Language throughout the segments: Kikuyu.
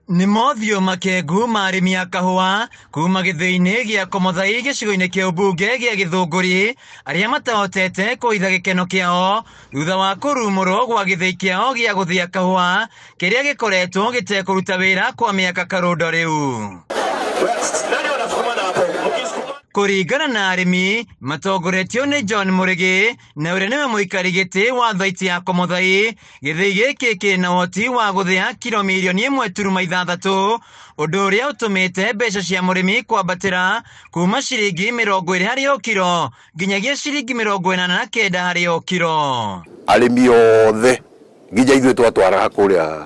Nĩ mothiũ makengu ma arĩmi a kahũa kuma gĩthĩi-inĩ gĩa Komothai gĩcigo-inĩ kĩa ũmbunge gĩa Gĩthũngũri arĩa matahotete kũhitha gĩkeno kĩao thutha wa kũrumũrwo gwa gĩthĩi kĩao gĩa gũthĩa kahũa kĩrĩa gĩkoretwo gĩtekũruta wĩra kwa mĩaka karũndo rĩu. Kũringana na arĩmi matongoretio nĩ John Mũrĩgĩ na ũrĩa nĩwe mũikari gĩtĩ wa thaiti ya Komothai, gĩthĩi gĩkĩ kĩna ũhoti wa gũthĩa kiro mirioni 1.6, ũndũ ũrĩa ũtũmĩte mbeca cia mũrĩmi kwambatĩra kuma ciringi 20 harĩ o kiro nginyagia ciringi 89 harĩ o kiro. Arĩmi othe nginya ithuĩ twatwaraga kũrĩa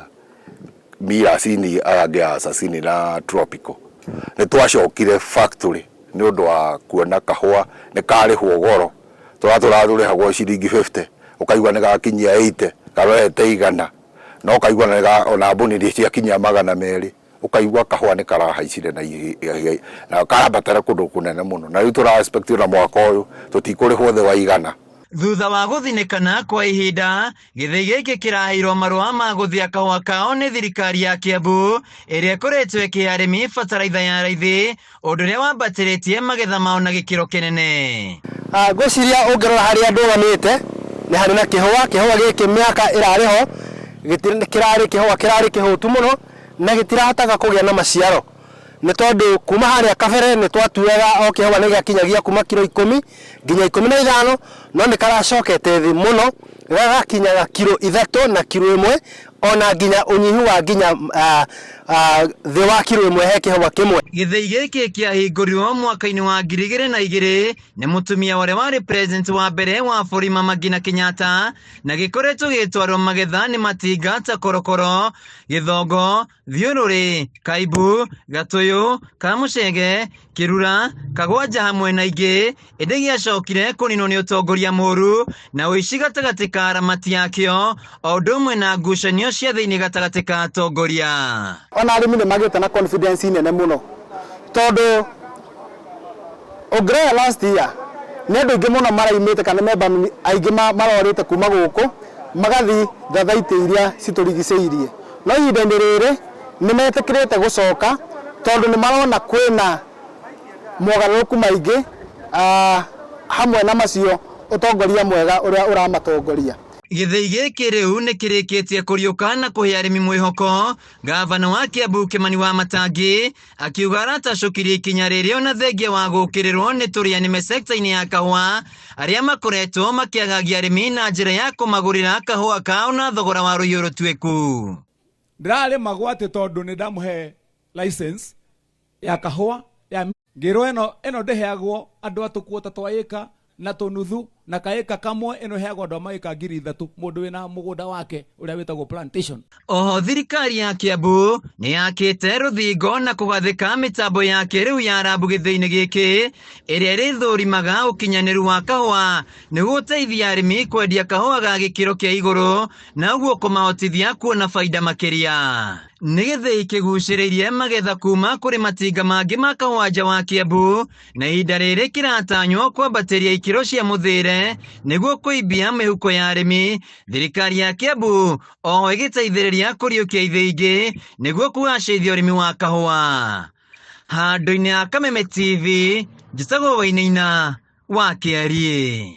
Miracini, aya angĩ a Asasini na Tropical, nĩ twacokire factory nĩ ũndũ wa kuona kahũa nĩ karĩhwo goro. Tũratũrĩhagwo ciringi 50, ũkaigua nĩ gakinyia 80, karorete 100, na ũkaigua ona mbũni nĩ ciakinyia 200, ũkaigua kahũa nĩ karahaicire na karambatĩra kũndũ kũnene mũno, na rĩu tũra expect ona mwaka ũyũ tũtikũrĩhwo thĩ wa 100. Thutha wa gũthinĩkana kwa ihinda, gĩthĩi gĩkĩ kĩraheirwo marũa ma gũthĩa kahũa kao nĩ thirikari ya Kiambu ĩrĩa ĩkoretwo ĩkĩhe arĩmi bataraitha ya raithi, ũndũ ũrĩa wambatĩrĩtie magetha mao na gĩkĩro kĩnene. Ngwĩciria ũngĩrora harĩa ndũgamĩte nĩ harĩ na kĩhũa, kĩhũa gĩkĩ mĩaka ĩrarĩ ho, kĩrarĩ kĩhũa kĩrarĩ kĩhũtu mũno na gĩtirahotaga kũgĩa na maciaro, nĩ tondũ kuma harĩa kabere nĩ twatuaga o kĩhũa nĩ gĩakinyagia kuma kiro 10 nginya 15, no nĩ karacokete thĩ mũno gagakinyaga kiro 3 na kiro 1, ona nginya ũnyihu wa nginya thĩ wa kiro 1 he kĩhũa kĩmwe. Gĩthĩi gĩkĩ kĩahingũrirwo mwaka-inĩ wa 2002 nĩ mũtumia ũrĩa warĩ president wa mbere wa bũrũri Mama Ngina Kenyatta, na gĩkoretwo gĩgĩtwarwo magetha nĩ matinga ta Korokoro, Gĩthongo, Thiũrũrĩ, Kaimbu, Gatũyũ, Kamũcege, Kĩrura, Kagwanja hamwe na ingĩ, ĩndĩ gĩacokire kũninwo nĩ ũtongoria mũru na ũici gatagatĩ ka aramati akĩo o ũndũ ũmwe na ngucanio cia thĩinĩ gatagatĩ ka atongoria. Ona arĩmi nĩ magĩte na confidence nene mũno, tondũ ũngĩrora last year nĩ andũ aingĩ mũno maraimĩte kana memba aingĩ marorĩte kuma gũkũ magathiĩ thathaitĩ iria citũrigicĩirie, no ihinda-inĩ rĩrĩ nĩ metĩkĩrĩte gũcoka tondũ nĩ marona kwĩna mogarũrũku maingĩ, hamwe na macio ũtongoria mwega ũrĩa ũramatongoria. Gĩthĩi gĩkĩ rĩu nĩ kĩrĩkĩtie kũriũka na kũhe arĩmi mwĩhoko. Gavana wa Kiambu Kimani wa Matangi akiuga aratacũkirie ikinya rĩrĩ ona thengia wa gũkĩrĩrwo nĩ tũrĩa nĩme sekta-inĩ ya kahũa arĩa makoretwo makĩagagia arĩmi na njĩra ya kũmagũrĩra kahũa kao na thogora wa rũhiũ rũtuĩku. Ndĩrarĩmagwo atĩ tondũ nĩ ndamũhe license ya kahũa ya ngĩrwo ĩno ndĩheagwo andũ a tũkuota twa ĩka na tũnuthu na kaĩka kamwe, ĩno ĩheagwo andũ a maĩka 3,000, mũndũ wĩna mũgũnda wake ũrĩa wĩtagwo plantation. Oho thirikari ya Kiambu nĩ yakĩte rũthingo na kũgathĩka mĩtambo ya kĩrĩu ya rambu gĩthĩi-inĩ gĩkĩ ĩrĩa ĩrĩthũrimaga ũkinyanĩru wa kahũa nĩguo gũteithia arĩmi kwendia kahũa ga gĩkĩro kĩa igũrũ na ũguo kũmahotithia kuona baida makĩria. Nĩ gĩthĩi kĩgucĩrĩirie magetha kuma kũrĩ matinga mangĩ ma kahũa nja wa Kiambu, na ihinda rĩrĩ kĩratanywo kwambatĩria ikĩro cia mũthĩre nĩguo kũimbia mĩhuko ya arĩmi. Thirikari ya Kiambu oho ĩgĩteithĩrĩria kũriũkia ithĩi ingĩ nĩguo kũgacĩrithia ũrĩmi wa kahũa. Handũ-inĩ ha Kameme TV, njĩtagwo Wainaina wa Kĩariĩ.